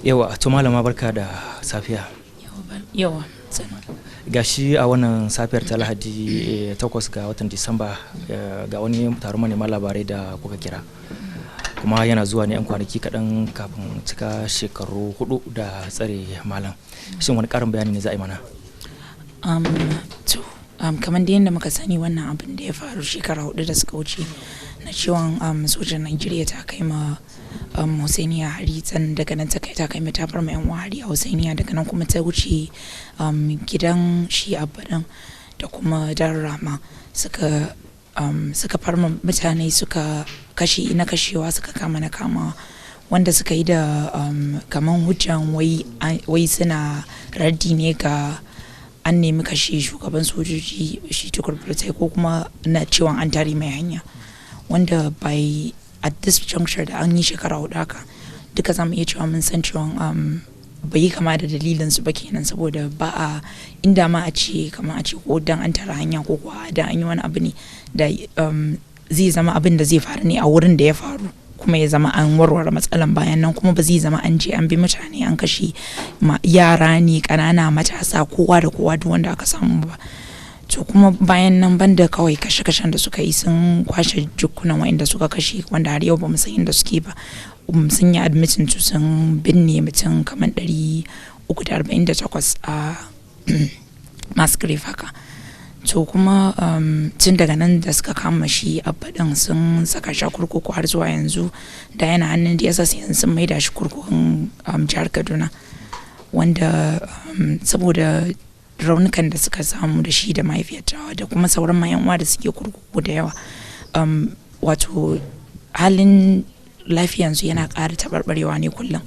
Yawa, to malama, barka da safiya. Yawa. Gashi a wannan safiyar ta Lahadi 8 ga watan Disamba ga wani taron manema labarai da kuka kira, kuma yana zuwa ne 'yan kwanaki kaɗan kafin cika shekaru 4 da tsare malam. Shin wani ƙarin bayani ne za a yi mana? To, kamar da yadda muka sani, wannan abin da ya faru shekara 4 da suka wuce na ciwon sojan Najeriya ta kai ma Husainiya hari, sannan daga nan ta kai ta farma yan uwa hari a Husainiya, daga nan kuma ta wuce gidan shi Abba da kuma Rama, suka farma mutane, suka kashe na kashewa, suka kama na kama, wanda suka yi da kaman hujjan wai suna raddi ne ga an nemi kashe shugaban sojoji shi Tukur Buratai, ko kuma na cewa an tare mai hanya, wanda by at this juncture da an yi shekara 4 haka duka, za mu iya cewa mun san cewa bai yi kama da dalilin su ba kenan, saboda ba a inda ma a ce kamar a ce ko dan an tara hanya ko kuwa dan an yi wani abu ne da zai zama abin da zai faru ne a wurin da ya faru, kuma ya zama an warware matsalan bayan nan, kuma ba zai zama an je an bi mutane an kashe yara ne ƙanana, matasa, kowa da kowa, duk wanda aka samu ba. To kuma bayan nan, banda kawai kashe-kashen da suka yi, sun kwashe jikunan wa'inda suka kashe, wanda har yau ba mu san inda suke ba. Sun yi admitting to sun binne mutum kamar 348 a mass grave haka. To kuma tun daga nan da suka kama shi Abba din, sun saka shi a kurkuku har zuwa yanzu da yana hannun DSS. Yanzu sun maida shi kurkukun jihar Kaduna, wanda saboda raunukan da suka samu da shi da mahaifiyarta da kuma sauran mayan uwa da suke kurkuku da yawa, wato halin lafiyansu yana ƙara taɓarɓarewa ne kullum.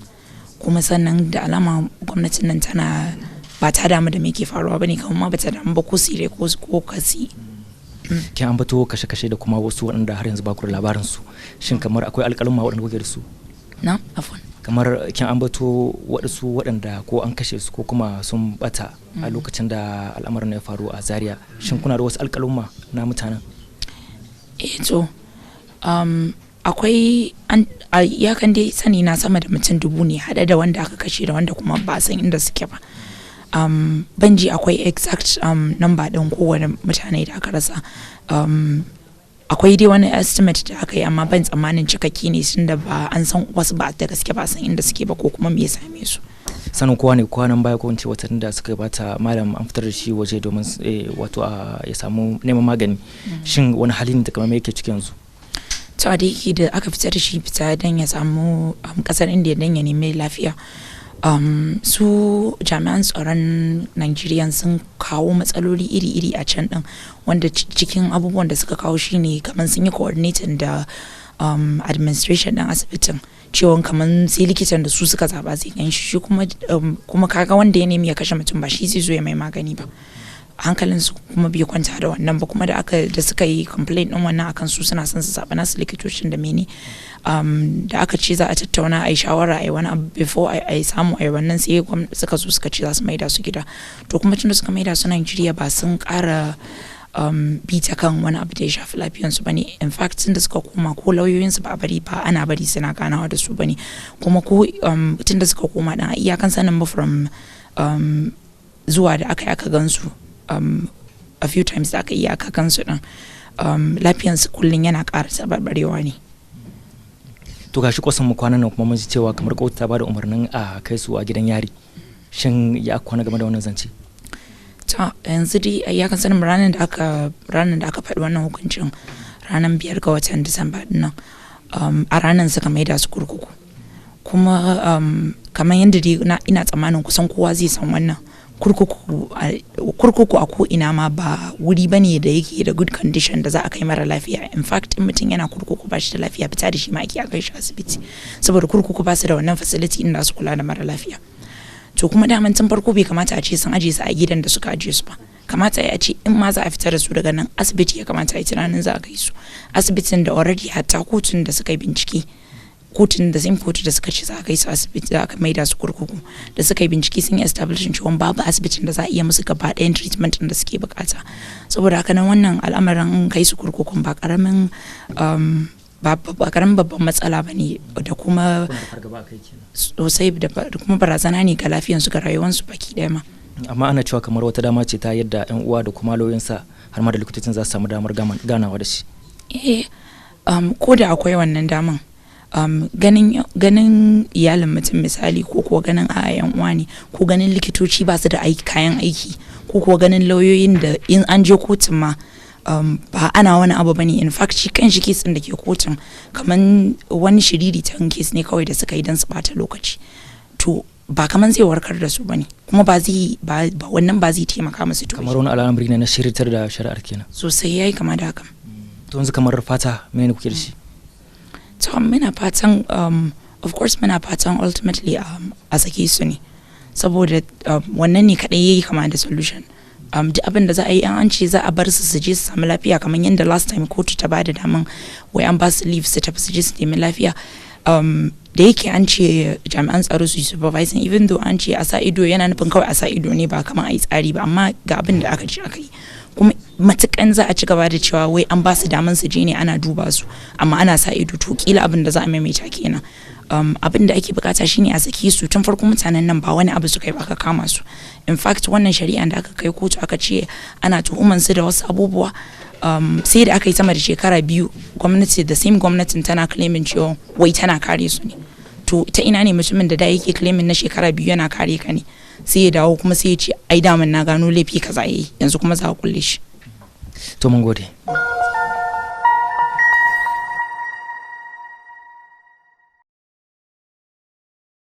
Kuma sannan da alama gwamnatin nan tana ba ta damu da me ke faruwa bane, kamar ma ba ta damu ba ko sire ko kasi. Kin ambato kashe-kashe da kuma wasu waɗanda har yanzu ba ku da labarin su. Shin kamar akwai alƙaluma waɗanda kuke da su? Na, afwan? Kamar kin ambato waɗansu waɗanda ko an kashe su ko kuma sun bata a lokacin da al'amarin ya faru a Zaria. Shin kuna da wasu alƙaluma na mutanen? Eh, to akwai a iyakan dai sani na, sama da mutum 1000 ne, haɗe da wanda aka kashe da wanda kuma ba san inda suke ba. Banji akwai exact number ɗin kowane mutane da aka rasa. Akwai dai wani estimate da aka yi, amma ban tsammanin cikakki ne, tun da ba an san wasu ba da gaske ba san inda suke ba ko kuma me ya same su. Sanin kowa ne, kwanan baya ko in ce watannin da suka gabata, malam an fitar da shi waje domin wato ya samu neman magani. Shin wani hali ne takamaimai yake ciki yanzu? To, da yake da aka fitar da shi, fita don ya samu kasar India don ya nemi lafiya, su jami'an tsaron Nigeria sun kawo matsaloli iri-iri a can din, wanda cikin abubuwan da suka kawo shine kamar sun yi coordinating da administration din asibitin cewa kamar sai likitan da su suka zaba zai gan shi. Kuma kaga wanda ya nemi ya kashe mutum ba shi zai zo ya mai magani ba. Hankalin su kuma bai kwanta da wannan ba. Kuma da suka yi complaint din wannan akan su suna son su zaɓa nasu likitocin da mene, da aka ce za a tattauna, a yi shawara, a yi wani abu before a yi samu a yi wannan, sai suka zo suka ce za su maida su gida. To kuma tunda suka maida su Nigeria, ba sun ƙara bi ta kan wani abu da ya shafi lafiyansu ba ne. In fact, tunda suka koma, ko lauyoyinsu ba a bari ba ana bari suna ganawa da su ba ne. Kuma ko tunda suka koma dan, iyakan sanin mu from zuwa da aka yi aka gansu a few times da aka iya aka gansu din, lafiyansu kullum yana ƙara taɓarɓarewa ne. To gashi kwasan mu kwanan nan kuma mun ji cewa kamar kotu ta bada umarnin a kai su a gidan yari. Shin ya kwana game da wannan zance? Ta yanzu dai a iyakan sanin, ranar da aka faɗi wannan hukuncin, ranar 5 ga watan Disamba dinnan, a ranar suka maida su kurkuku. Kuma kamar yadda dai ina tsammanin kusan kowa zai san wannan, kurkuku a ko ina ma ba wuri bane da yake da good condition da za a kai mara lafiya. In fact, in mutum yana kurkuku ba shi da lafiya, fita da shi ma ake a kai shi asibiti, saboda kurkuku ba su da wannan facility inda su kula da mara lafiya. To kuma daman tun farko bai kamata a ce sun aje su a gidan da suka aje su ba. Kamata ya ce in ma za a fitar da su daga nan, asibiti ya kamata a yi tunanin za a kai su, asibitin da already hatta kotun da suka yi bincike, kotun da same kotu da suka ce za a kai su asibiti, za a maida su kurkuku, da suka yi bincike sun yi establishing cewa babu asibitin da za a iya musu gaba ɗayan treatment da suke bukata. Saboda haka nan wannan al'amarin kai su kurkukun ba karamin Ba karamin babban matsala ba ne da kuma sosai, da kuma barazana ne ga lafiyansu, ga rayuwarsu baki ɗaya ma. Amma ana cewa kamar wata dama ce ta yadda 'yan uwa da kuma lauyansa har ma da likitocin za su samu damar ganawa da shi. Eh, ko da akwai wannan daman, ganin iyalin mutum misali, ko kuwa ganin a yan uwa ne, ko ganin likitoci ba su da aiki, kayan aiki, ko kuwa ganin lauyoyin da in an je kotun ma ba ana wani abu bane. In fact, shi kan shi case ɗin da ke kotun kaman wani shiriri ta case ne kawai da suka yi don su bata lokaci. To ba kaman zai warkar da su bane, kuma ba zai ba wannan ba zai taimaka musu. To kamar wani al'amari ne na shiritar da shari'ar kenan. Sosai, yayi kama da haka. To yanzu kamar fata menene kuke da shi? To muna fatan, of course muna fatan ultimately a sake su ne, saboda wannan ne kadai yayi kama da solution. Duk abin da za a yi, an ce za a bar su su je su samu lafiya, kamar yadda last time kotu ta bada daman wai an ba su leave su tafi su je su nemi lafiya, da yake an ce jami'an tsaro su yi supervising, even though an ce a sa ido yana nufin kawai a sa ido ne, ba kamar a yi tsari ba. Amma ga abin da aka ce aka yi, kuma matukan za a ci gaba da cewa wai an ba su daman su je ne ana duba su amma ana sa ido, to kila abin da za a maimaita kenan. Abin da ake bukata shine a saki su. Tun farko mutanen nan ba wani abu suka yi ba aka kama su. In fact, wannan shari'an da aka kai kotu aka ce ana tuhuman su da wasu abubuwa, sai da aka yi sama da shekara 2 gwamnati, the same gwamnatin, tana claiming cewa wai tana kare su ne. To ta ina ne mutumin da da yake claiming na shekara 2 yana kare ka ne, sai ya dawo kuma sai ya ce ai daman na gano laifi kaza yayi, yanzu kuma za a kulle shi? To mun gode.